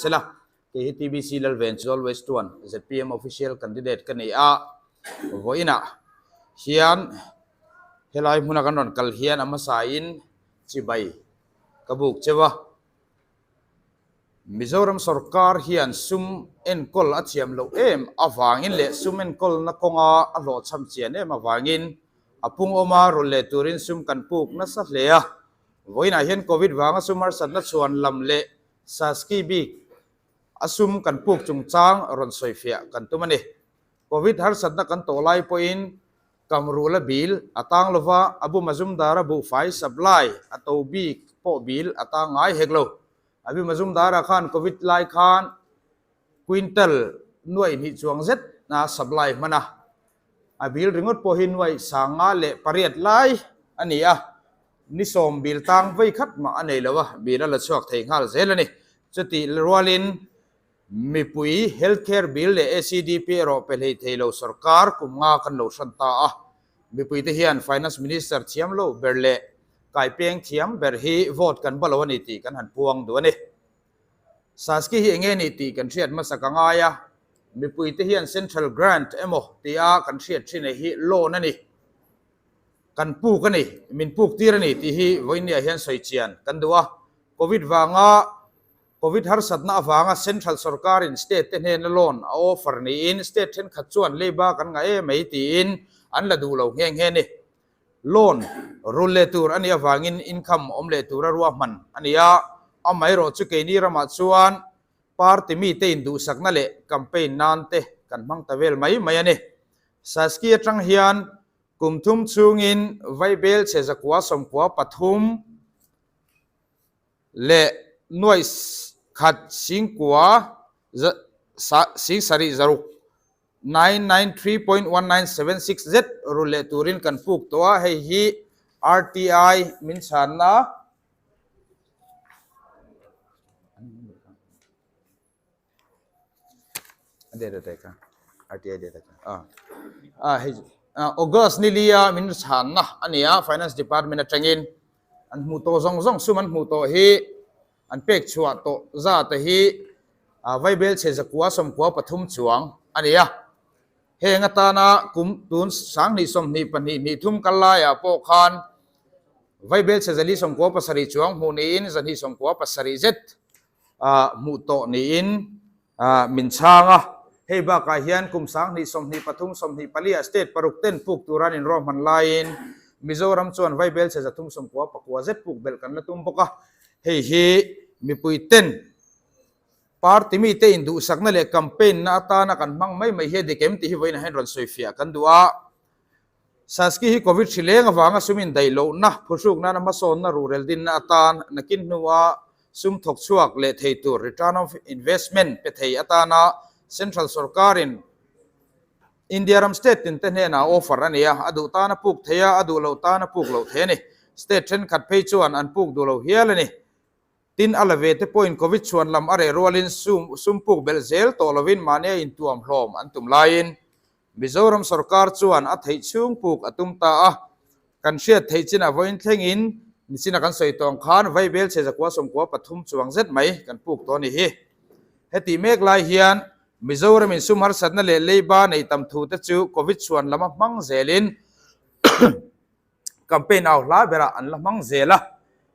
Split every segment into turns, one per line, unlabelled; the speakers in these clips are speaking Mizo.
sela. Kei hi TBC Lalven Chual West 1 zpm official candidate ka ni a, vawiinah hian helai hmuna kan rawn kal hian a hmasain chibai ka buk cheu a. Mizoram sorkar hian sum enkawl a thiam loh em avangin leh sum enkawlna kawnga a hlawhchham chian em avangin a pung awma rulh leh turin sum kan puk nasa hle a. Vawiinah hian Covid vanga sum harsatna chhuan lam leh Saski bik a sum kan puk chungchang rawn sawifiah kan tum a ni. Covid harsatna kan tawh lai pawhin Kamrula bil a tang lova, Abu Mazumdara buhfai supply a to bik pawh bil a tang ngai hek lo. Abu Mazumdara khan Covid lai khan quintal nuaih hnih chuang zet a supply hman a, a bil ringawt pawh hi nuaih 508 lai a ni a, ni sawm bil tang vei khat mah a nei lo a, bil a la chhuak thei nghal zel a ni. Chutih rualin Mipui Health Care Bill leh ACDP erawh pe hlei thei lo sorkar kum nga kan lo hran ta a. Mipuite hian Finance Minister thiam lo ber leh kaipeng thiam ber hi vote kan ba lo a ni tih kan han puang duh a ni. Saski hi enge ni tih kan hriat hmasa ka ngai a, mipuite hian Central Grant emaw tia kan hriat thin hi loan a ni, kan puk a ni, min puk tir a ni tih hi vawiinniah hian sawi chian kan duh a. Covid vanga Covid harsatna avanga Central sorkarin state te hnena loan a offer niin state thenkhat chuan leiba kan ngah em mai tiin an la duh lo nghe nghe ni. Loan rul leh tur a nih avangin income awm leh tura ruahman a ni a, amaherawh chu keini ramah chuan party mite induhsakna leh campaign nan te kan hmang ta vel mai mai a ni. Saski atang hian kum thum chhungin Vaibel chhe 193 leh nuaih khat singkua sing sarih zaruk, 993.1976 zet rul leh turin kan puk tawh a, hei hi RTI min chhanna. August ni lia min chhanna a ni a, Finance Department atangin an hmuh tawh zawng zawng sum an hmuh tawh hi an pek chhuah tawh zat te hi Vaibel chhe 193 chuang a ni a. Heng atana kum tun 2022 hnih thum kal laiah pawh khan Vaibel chhe 497 chuang hmuh niin 297 zet hmuh tawh niin min chhang a. Hei bakah hian kum 2023 24 ah state paruk ten puk tura an inruahman laiin Mizoram chuan Vaibel chhe 399 zet puk belh kan la tum bawk a. Hei hi mipui ten party mite induhsakna leh campaign na atana kan hmang mai mai hi a dik em tih hi vawiin ah hian rawn sawifiah kan duh a. Saski hi Covid hri leng avanga sum indaih lohna, phuhruk nana hmasawnna ruhrel dinna atan nakin hnua sum thawk chhuak leh thei tur return of investment pe thei atana Central sorkarin India ram state tinte hnenah offer a ni a, a duh tan a puk thei a, a duh loh tan a puk loh thei a ni. State thenkhat phei chuan an puk duh lo hial a ni. Tin, a la ve te pawhin Covid chhuan lam a reh rualin sum sum puk belh zel tawh lovin mahni a intuam hlawm an tum laiin Mizoram sorkar chuan a theih chhung puk a tum ta a, kan hriat theih chinah vawiin thlengin nichina kan sawi tawng khan Vaibel chhe 193 chuang zet mai kan puk tawh a ni hi. Heti mek lai hian Mizoramin sum harsatna leh leiba nei tam thu te chu Covid chhuan lama hmang zelin campaign au hla berah an la hmang zel a.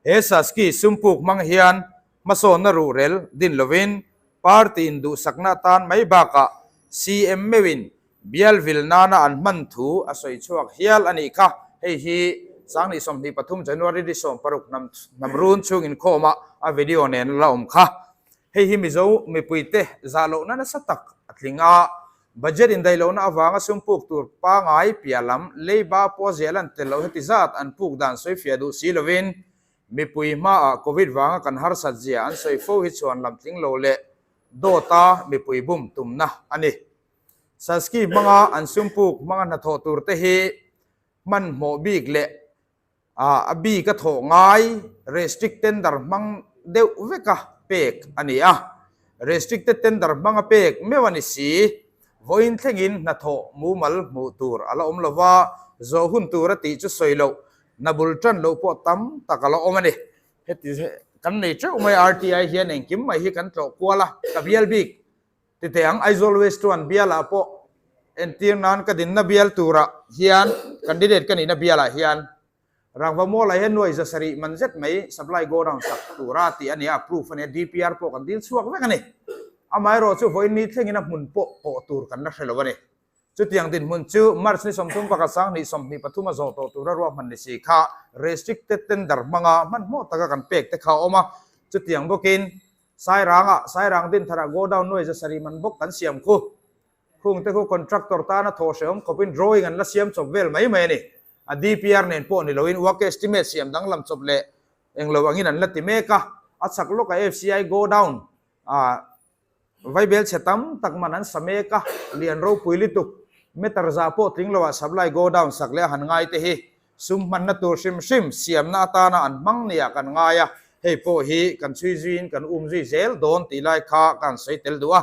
He Saski sum puk hmang hian hmasawnna ruhrel din lovin party induhsakna atan mai bakah CM meuhin bial vil nana an hman thu a sawi chhuak hial a nih kha. Hei hi 2023 January ni 16 hnam hnam run chhung inkhawmah a video nen la awm kha. Hei hi Mizo mipuite zah lohna nasa tak a tling a, Budget indaihlohna avanga sum puk tur pangai piah lam leiba pawh ziah lan tel loh heti zat an puk dan sawifiah duh si lovin mipui hmaah Covid vanga kan harsat zia an sawi fo hi chuan lam tling lo leh dawta mipui bum tumna a ni. Saski hmanga an sum puk hmanga hnathawh tur te hi hmanhmawh bik leh A bik a thawh ngai restrict tender hmang deuh veka pek a ni a. Restricted tender hmanga pek meuh a ni si. Vawiin thlengin hnathawh mumal hmuh tur a la awm lo va, zawh hun tur a tih chu sawi loh, hna bul tan loh pawh tam tak a la awm a ni. Heti kan nei teuh mai a, RTI hian engkim mai hi kan tlawh kual a, ka bial bik ti teh ang. Aizawl West chuan bialah pawh entir nan ka dinna bial turah hian candidate ka nihna bialah hian Rangva Mall-ah hian nuai 700 man zet mai supply godown sak tura tih a ni a, approve a ni a, DPR pawh kan dil chhuak vek a ni. Amaherawhchu vawiin ni thlengin a hmun pawh pawh tur kan la hre lo a ni. Chutiang dinhmun chu March ni 31 2023 a zawh tawh tura ruahman ni si kha restricted tender hmanga hmanhmawh taka kan pek te kha a awm a. Chutiang bawkin Sairanga, Sairang Dinthara godown nuai 700 man bawk kan siam khu. Khung te khu contractor tana thawh hrehawm khawpin drawing an la siam chawp vel mai mai a ni. A DPR nen pawh ni loin work estimate siam danglam chawp leh englo angin an la ti mek a. A chhak lawkah FCI godown ah Vaibel chhe tam tak man an sa mek a, lian ropui lutuk, meter zah pawh tling loah supply godown sak leh a han ngai te hi sum hmanna tur hrim hrim siamna atana an hmang nia kan ngai a, hei pawh hi kan chhui zuiin kan um zui zel dawn tih lai kha ka han sawi tel duh a.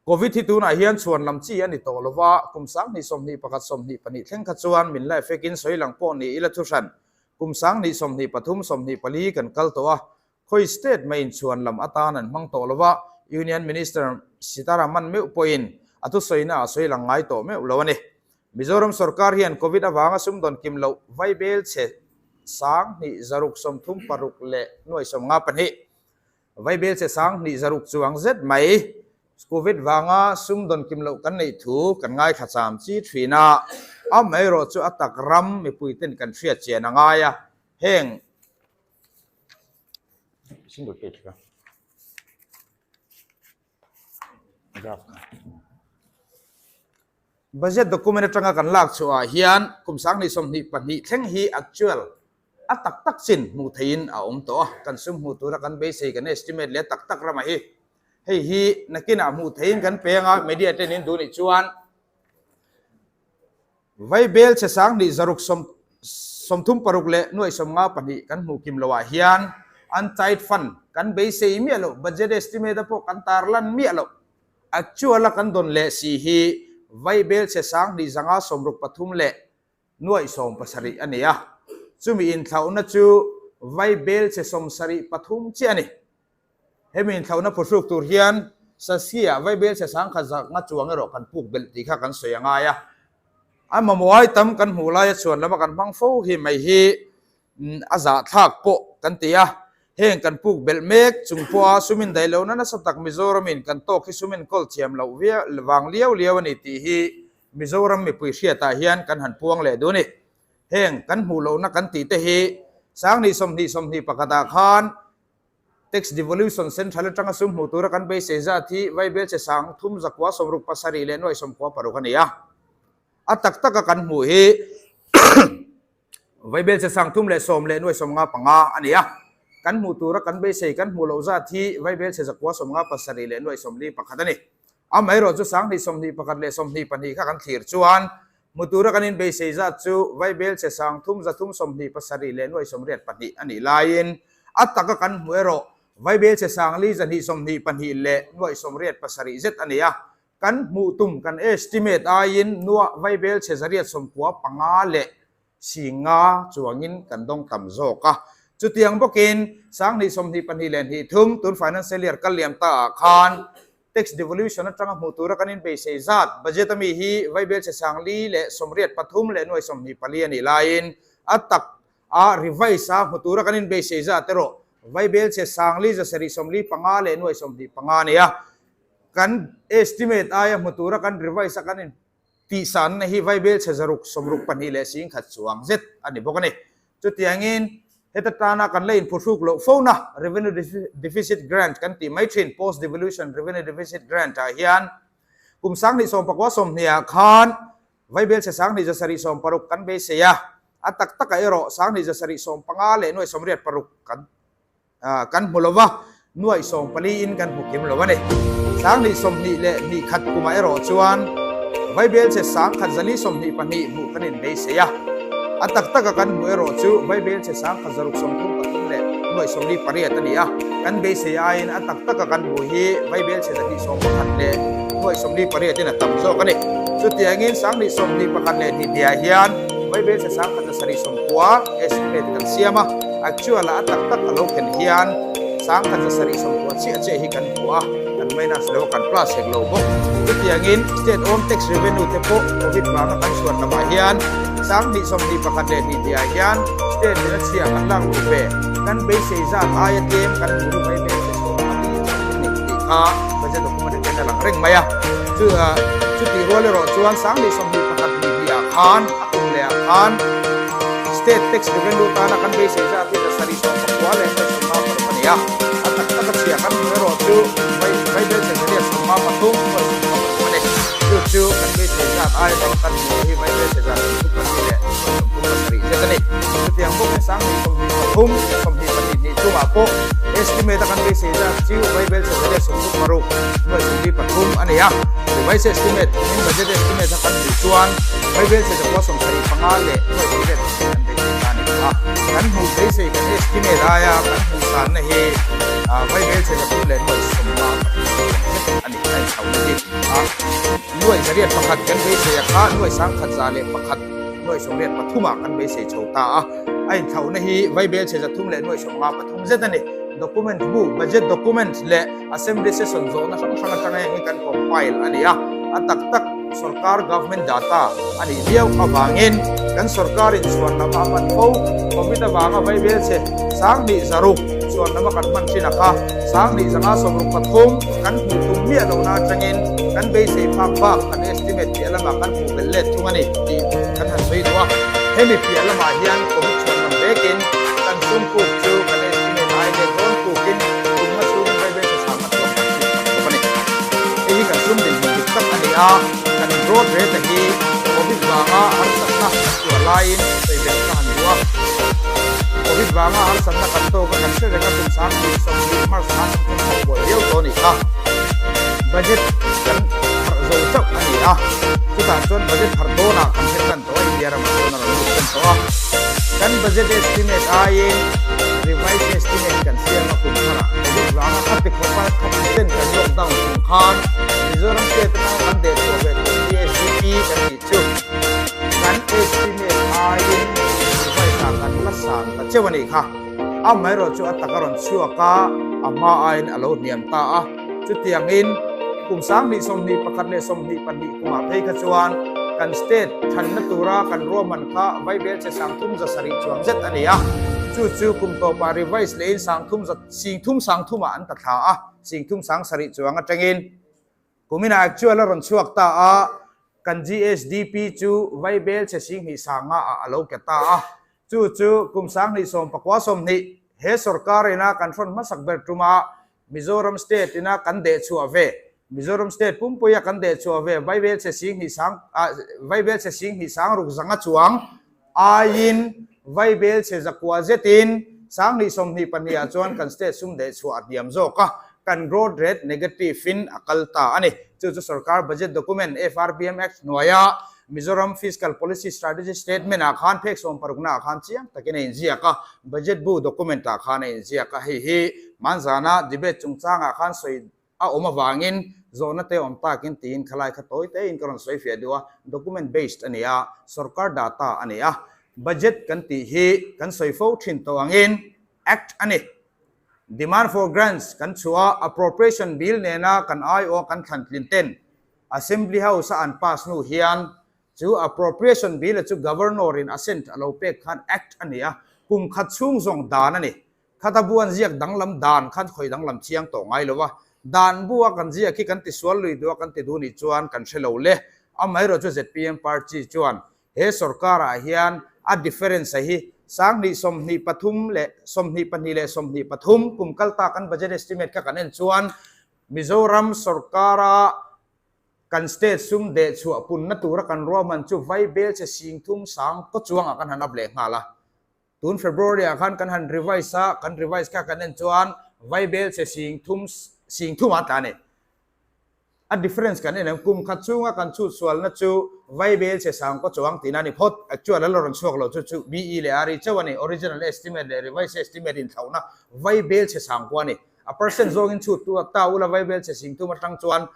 Covid hi tunah hian chhuan lam chi a ni tawh lo va, kum 2021 22 thleng kha chuan min la effect in sawi lang pawh ni ila thuhran kum 2023 24 kan kal tawh a, Khawi state mai inchhuan lam atan an hmang tawh lo va, Union Minister Sitharaman meuh pawhin a thusawina a sawi lang ngai tawh meuh lo a ni. Mizoram sorkar hian Covid avanga sumdawn kim loh vaibel chhe 2636 leh 52 vaibel chhe 2600 chuang zet mai Covid vanga sumdawn kim loh kan neih thu kan ngaithla cham chi thin a, amaherawh chu a tak ram mipuiten kan hriat chian a ngai a, heng Single page kha. Graph kha. Budget document atanga kan lak chhuah ah hian kum 2022 thleng hi actual a tak tak chin hmuh theihin a awm tawh a. Kan sum hmuh tura kan beisei kan estimate leh tak tak ramah hi hei hi nakinah hmuh theihin kan peng a, media ten in duh nih chuan Vaibel chhe 2636 leh 52 kan hmuh kim loh ah hian untied fund kan beisei miah loh, budget estimate a pawh kan tarlan miah loh. Actual a kan dawn leh si hi Vaibel chhe 2563 leh 70 a ni a, chumi inthlauhna chu Vaibel chhe 73 chiah a ni. Hemi inthlauhna phuhruk tur hian Saskia vaibel chhe 1100 chuang erawh kan puk belh tih kha kan sawi a ngai a. A mamawh ai tam kan hmuh laia chhuan lama kan hmang fo hi mai hi a zahthlak pawh kan ti a. Heng kan puk belh mek chung pawha sum indaih lohna nasa tak Mizoramin kan tawk hi sum enkawl thiam loh vang liau liau a ni tih hi Mizoram mipui hriatah hian kan han puang leh duh a ni. Heng kan hmuh lohna kan tih te hi 2020 21 ah khan Tax Devolution Central atanga sum hmuh tura kan beisei zat hi Vaibel che 3967 leh 96 a ni a. A tak taka kan hmuh hi Vaibel che 310 leh 95 a ni a. Kan hmuh tura kan beisei kan hmuh loh zat hi Vaibel che 957 leh 41 a ni. Amaherawhchu 2021 leh 22 kha kan thlir chuan Hmu tura kan inbeisei zat chu Vaibel chhe 3327 leh 82 a nih laiin a taka kan hmu erawh Vaibel chhe 4222 leh 87 zet a ni a. Kan hmuh tum kan estimate aiin nuah Vaibel chhe 895 leh 50 chuangin kan dawng tam zawk a. Chutiang bawkin 2022 leh 23 tun financial year kal liam ta ah khan Tax devolution atanga hmuh tura kan inbeisei zat budget a mi hi Vaibel chhe 4 leh 83 leh 24 a nih laiin a tak a revise a hmu tura kan inbeisei zat erawh Vaibel chhe 4 775 leh 25 a ni a. Kan estimate aia hmu tura kan revise a kan in tihsanna hi Vaibel chhe 662 leh 10 chuang zet a ni bawk a ni. Chutiangin heta tana kan la inphuhruk loh fona Revenue Deficit Grant kan tih mai thin, Post Devolution Revenue Deficit Grant ah hian kum 2019 20 ah khan Vaibel chhe 2760 kan beisei a, a tak takah erawh 2775 leh 86 kan Kan hmu lo va, nuaih 14 in kan hmu kim lo a ni. 2021 kumah erawh chuan Vaibel che 1422 hmuh kan inbeisei a. A tak taka kan hmuh erawh chu Vaibel che 1633 leh nuaih 48 a ni a. Kan beisei aiin a tak taka kan hmuh hi Vaibel che 211 leh nuaih 48 in a tam zawk a ni. Chutiangin 2021 leh hnih hniah hian Vaibel che 1790 estimate kan siam a. Actual ah a tak tak a lo ken hian 1770 chiah chiah hi kan hmu a, kan minus lo a, kan plus hek lo bawk. Chutiangin state own tax revenue te pawh covid vanga kan chhuan lamah hian 2021 leh hnih tihah hian state in a chhia kan lak luh ve kan beisei zat aia tlem kan hmuh hi mai hmel che chhuah a ni chauh a ni tih kha budget document atangin a lang reng mai a. Chu chutih rual erawh chuan 2021 hnih hnih ah khan a kum leh ah khan state tax revenue tana kan beisei zat hi 719 leh 55 a ni a. A tak tak a chhia kan hmuh erawh chu Vaibel Chezariat 53 53 a ni. Chu chu kan beisei zat aia tam kan hmuh hi Vaibel Chezar 32 leh 37 zet a ni. Chutiang bawkin 2023, 22 hnih chungah pawh estimate a kan beisei zat chu Vaibel Chezariat 36 23 a ni a. Revised estimate in budget estimate a kan hmuh chuan Vaibel Chezakua 75 leh 28 kan beisei ta a ni a. Kan hmuh beisei kan estimate aia kan hmuh sanna hi Vaibel Chezakua leh 55 a ni. A inchhohna hi a 101 kan beisei a kha 1101 83 ah kan beisei chho ta a. A inthlauhna hi Vaibel 353 zet a ni. Document bu, budget document leh assembly session zawhna hrang hrang atanga heng hi kan compile a ni a. A tak tak sorkar government data a nih viau avangin kan sorkarin chhuan lama a hman fo. Covid avanga Vaibel chhe 26 chhuan lama kan hman thin a kha 2163 kan hmuh tum miah lohna atangin kan beisei phak bak kan estimate piah lamah kan hmuh belh let thung a ni tih kan han sawi duh a. Hemi piah lamah hian Covid chhuan lam vekin kan sum puk chu kan estimate ai let dawn pukin tumna chhungin Vaibel chhe sangna chuang kan chhit phak bawk a ni. Hei hi kan sum dinhmun dik tak a ni a, kan growth rate hi Covid vanga harsatna kan tuah laiin sawi belh ka han duh a. Covid vanga harsatna kan tawk a kan hre reng a kum 2020 March khan kan thawk chhuak buai viau tawh a nih kha. Budget kan pharh zo chauh a ni a, chutah chuan budget pharh dawnah kan hre tan tawh a, India ramah chuan a rawn lut tan tawh a. Kan budget estimate aiin revised estimate kan siam a kum tharah Covid vanga khati khawpa khati chen kan lockdown chung khan Mizoram state atanga kan dehchhuah ve tur GSDP kan tih chu kan estimate aiin revised ah kan la sang ta cheu a nih kha. Amaherawhchu a tak a rawn chhuak a, a hma aiin a lo hniam ta a. Chutiangin, kum 2021 leh 22 kumah phei kha chuan kan state thanna tura kan ruahman kha Vaibel che 3700 chuang zet a ni a. Chu chu kum tawpah revise lehin sangthum za singthum sangthumah an ta thla a, singthum sangsarih chuang atangin kuminah actual a rawn chhuak ta a, kan GSDP chu Vaibel che singhnih sanga ah a lo ke ta a. Chu chu kum 2019 20 he sorkar ina kan hrawn hmasak ber tuma Mizoram state ina kan deh chhuah ve Mizoram state pumpuia kan deh chhuah ve Vaibel chhe singhnih sang ah Vaibel chhe singhnih sang ruk zanga chuang aiin Vaibel chhe zakua zetin 2022 ah chuan kan state sum deh chhuah a hniam zawk a, kan growth rate negative in a kal ta a ni. Chu chu sorkar budget document FRBM Act hnuaia Mizoram Fiscal Policy Strategy Statement ah khan phek 60 ah khan chiang takin a inziak a, budget bu document ah khan a inziak a, hei hi hmanzana debate chungchangah khan sawi a awm avangin zawhna te awm takin tiin khalai kha tawi tein ka rawn sawi fiah duh a, document based a ni a, sorkar data a ni a, budget kan tih hi kan sawi fo thin tawh angin act a ni. Demand for grants kan chhuah a, appropriation bill nena kan aiawh kan thlan tlin ten Assembly House a an pass hnu hian chu appropriation bill a chu Governor in assent a lo pek khan act a ni a, kum khat chhung zawng dan a ni. Khata bu an ziak danglam dan khan khawi danglam chiang tawh ngai lo a, dan bu a kan ziak hi kan ti sual lui duh a kan ti duh nih chuan kan hre lo le. Amaherawh chu zpm party chuan he sorkar ah hian a difference a hi 2023 leh 22 leh 23 kum kal ta kan budget estimate kha kan en chuan Mizoram sorkara kan state sum deh chhuah punna tura kan ruahman chu Vaibel che singthum sang kaw chuangah kan han up leh nghal a. Tun February ah khan kan han revise a, kan revise kha kan en chuan Vaibel che singthum singthum ah tla a ni. A difference kan en ang kum khat chhunga kan chhut sualna chu Vaibel che sang kaw chuang tihna a ni phawt. Actual a la rawn chhuak lo chu chu BE leh RE chauh a ni. Original estimate leh revised estimate inthlauhna Vaibel che sang kaw a ni. A percent zawngin chhut tu a ta ula Vaibel che singthum atang chuan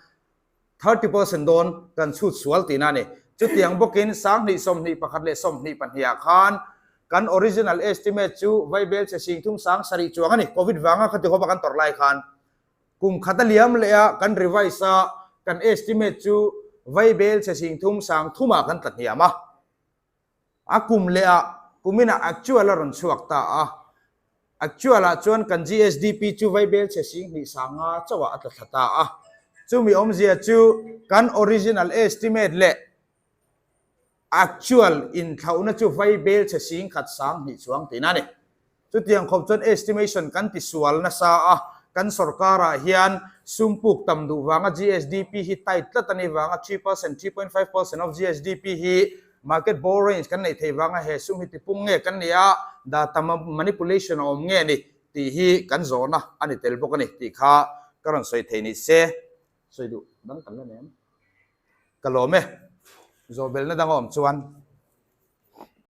30% dawn kan chhut sual tihna a ni. Chutiang bawkin 2021 leh 22 ah khan Kan original estimate chu Vaibel chhe sing thum sang sarih chuang a ni. Covid vanga khati khawpa kan tawrh lai khan kum khat a liam leh a, kan revise a, kan estimate chu Vaibel chhe sing thum sang thumah kan tla hniam a. A kum leh ah kuminah actual a rawn chhuak ta a. Actual ah chuan kan GSDP chu Vaibel chhe sing hnih sanga chauhah a tla thla ta a. Chumi awmzia chu kan original estimate leh Actual inthlauhna chu vai bel chhe sing khat sang hnih chuang tihna a ni. Chutiang khawp chuan estimation kan ti sual nasa a, kan sorkarah hian sum puk tam duh vanga GSDP hi tight tlat a nih vanga 3%, 3.5% of GSDP hi market borrowings kan neih theih vanga he sum hi tipung nge kan nih a, data manipulation a awm nge ni tih hi kan zawhna a ni tel bawk a ni tih kha ka rawn sawi thei ni se. Sawi duh dang kan la nem. Ka lawm e. Zawhbelna dang a awm chuan.